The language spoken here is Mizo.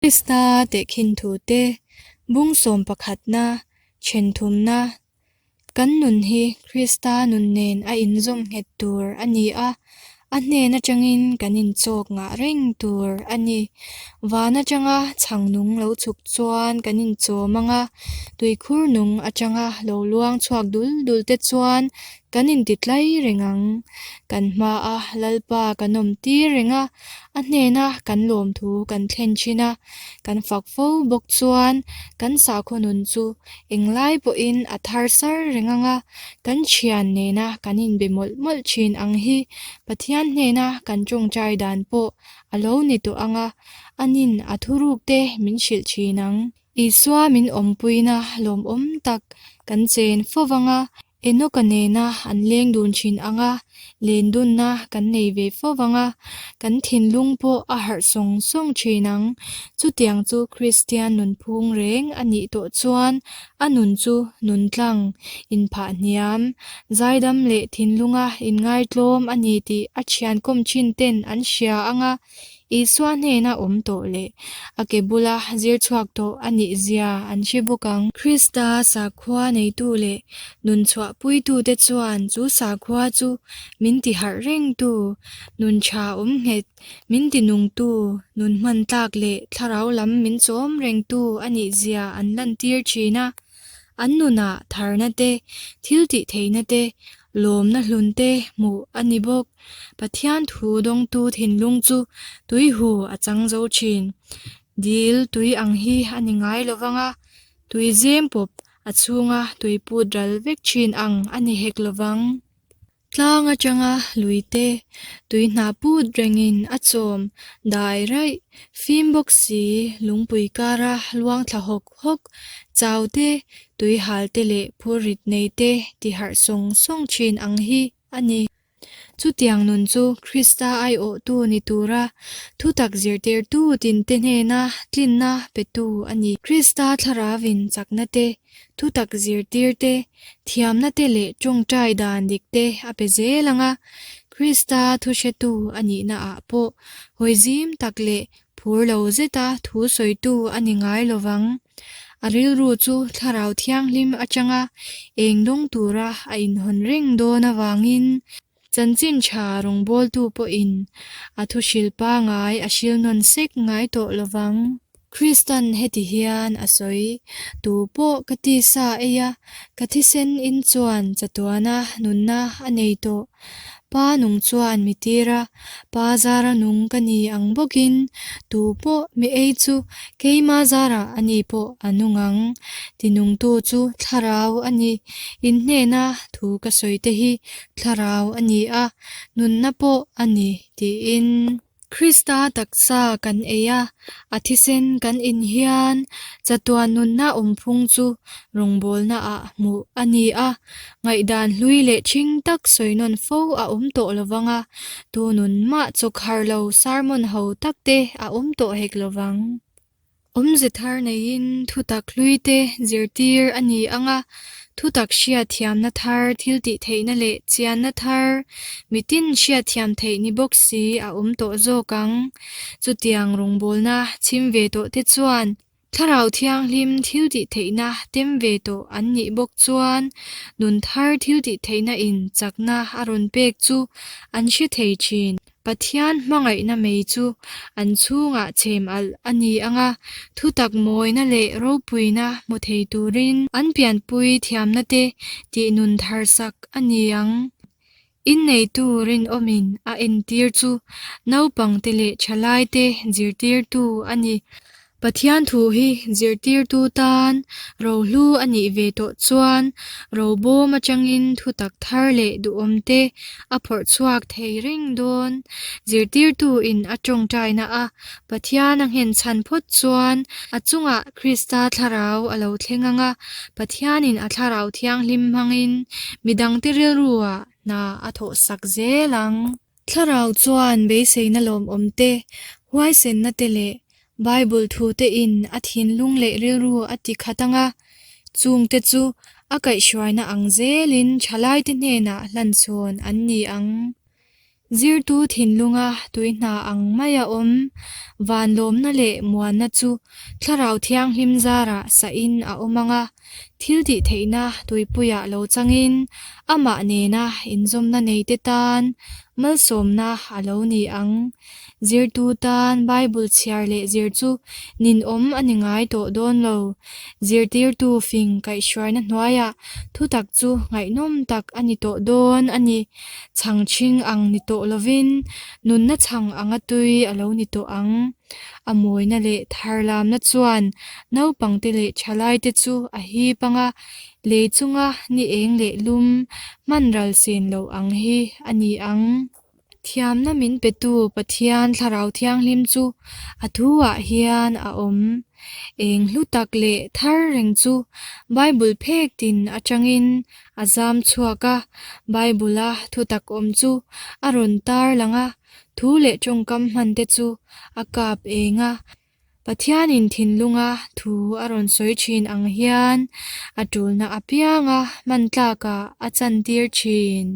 Krista tehkhin thute, bung sawm pakhatna, then thumna, Kan nun hi Krista nun nen a inzawm nghet tur a ni a, a hnen atangin kan inchawk ngah reng tur a ni. Van atanga chhang nung lo chhuk chuan kan inchawm ang a, tuikhur nung atanga lo luang chhuak dul dul te chuan kan intitlai reng ang. Kan hmaa Lalpa kan awm tir reng a, A hnena kan lawmthu kan thlen thin a, kan fak fo bawk chuan kan sakhaw nun chu englai pawhin a thar sar reng ang a, kan thian nena kan inbe mawlh mawlh thin ang hi Pathian hnena kan tawngtai dan pawh a lo ni tawh ang a, anin a thuruk te min hrilh thin ang. Isua min awmpuina lawmawm tak kan chen fo vang a, Enoka nena an leng dun thin ang a, len dunna kan nei ve fo vang a, kan thinlung pawh a harh sawng sawng thin ang. Chutiang chu Kristian nunphung reng a nih tawh chuan a nun chu nun tlang, inphah hniam, zaidam leh thinlunga inngaitlawm a ni tih a thiankawm thin ten an hria ang a, Isua hnena awm tawh leh a ke bula zir chhuak tawh a nih zia an hre bawk ang. Krista sakhua neitu leh nun chhuahpuitute chuan chu sakhua chu min ti harh rengtu, nun tha awm nghet, min ti nungtu, nun hman tlak leh thlarau lam min chawm rengtu a nih zia an lantir thin a. An nunah tharna te, thil tih theihna te, lawmna hlun te hmuh a ni bawk. Pathian thu dawngtu thinlung chu tui hu a chang zo thin. Dil tui ang hi a ni ngai lo vang a, tui zem pawp a chhunga tui put ral vek thin ang a ni hek lo vang. Tlang atanga lui te tui hna put rengin a chawm dai raih, fim bawk si lungpui kara luang thla hawk hawk, chau te, tui hal te leh phurrit nei te ti harh sawng sawng thin ang hi a ni. Chutiang nun chu Krista aiawhtu ni tura thutak zirtirtu tinte hnena tlinna petu a ni. Krista thlarauin chakna te, thutak zirtir te, thiamna te leh tawngtai dan dik te a pe zel ang a, Krista thuhretu a nihnaah pawh hawi zim tak leh Phur lo zeta thu sawitu a ni ngai lo vang. A rilru chu Thlarau Thianghlim atanga eng dawng tura a inhawn reng dawn avangin chanchin tha rawngbawltu pawhin a thuhril pangai a hril nawn sek ngai tawh lo vang. Kristan heti hian a sawi, Tu pawh ka tisa ei a, ka thisen in chuan chatuana nunna a nei tawh. Pa nung chuan mi tir a, Pa zara nung ka ni ang bawkin tu pawh mi ei chu keima zarah a ni pawh a nung ang. Tinungtu chu thlarau a ni. In hnena thu ka sawi te hi thlarau a ni a, nunna pawh a ni, tiin. Krista taksa kan ei a, a thisen kan in hian chatuan nunna awmphung chu rawngbawlna ah hmuh a ni a, ngaihdan hlui leh ṭhing tak sawi nawn fo a awm tawh lo vang a, tu nun mah chawk har lo sermon ho tak te a awm tawh hek lo vang. Awmze thar neiin thutak hlui te zirtir a ni ang a, thutak hriatthiamna thar, thiltihtheihna leh chianna thar, mitin hriatthiam theih ni bawk si a awm tawh zawk ang. Chutiang rawngbawlna chhim ve tawh te chuan Thlarau Thianghlim thiltihtheihna tem ve tawh an nih bawk chuan nun thar thiltihtheihna in chakna a rawn pek chu an hre thei thin. Pathian hmangaihna mei chu an chhungah chhem alh a ni ang a, thutak mawina leh ropuina hmu thei turin an pianpui thiamna te tih nun thar sak a ni ang. Inneitu rinawmin a entir chu naupangte leh thalaite zirtirtu a ni. Pathian thu hi zirtirtu tan rohlu a nih ve tawh chuan robawm atangin thutak thar leh duhawm te a phawrh chhuak thei reng dawn. Zirtirtu in a tawngtaina a Pathian a nghenchhan phawt chuan a chungah Krista thlarau a lo thleng ang a, Pathianin a thlarau thianghlim hmangin midangte rilruah hna a thawhsak zel ang. Thlarau chuan beiseina lawmawm te, huaisenna te leh Bible thu te in a thinlung leh rilru a ti khat ang a, chung te chu a kaihhruaina ang zelin thalaite hnenah hlanchhawn an ni ang. Zirtu thinlunga tui hna ang maia awm, van lawmna leh muanna chu Thlarau Thianghlim zarah sahin a awm ang a, thiltihtheihna tuipuiah lo changin amah nena inzawmna neite tan malsawmna a lo ni ang. Zirtu tan Bible chhiar leh zir chu ninawm a ni ngai tawh dawn lo. Zirtirtu fing kaihhruaina hnuaiah thutak chu ngaihnawm tak a ni tawh dawn a ni. Chhang chhing ang ni tawh lovin nunna chhang anga tui a lo ni tawh ang. A mawina leh tharlamna chuan naupangte leh thalaite chu a hip anga lei chunga ni eng leh lum hman ral sen loh ang hi a ni ang. Thiamna min petu Pathian Thlarau Thianghlim chu a thu-ah hian a awm. Eng hlu tak leh thar reng chu Bible phek tin atangin a zam chhuak a, Bible-a thutak awm chu a rawn tar lang a, thu leh tawngkam hmante chu a kap eng a. Pathianin thinlunga thu a rawn sawi thin ang hian a tulna apianga hman tlakah a chantir thin.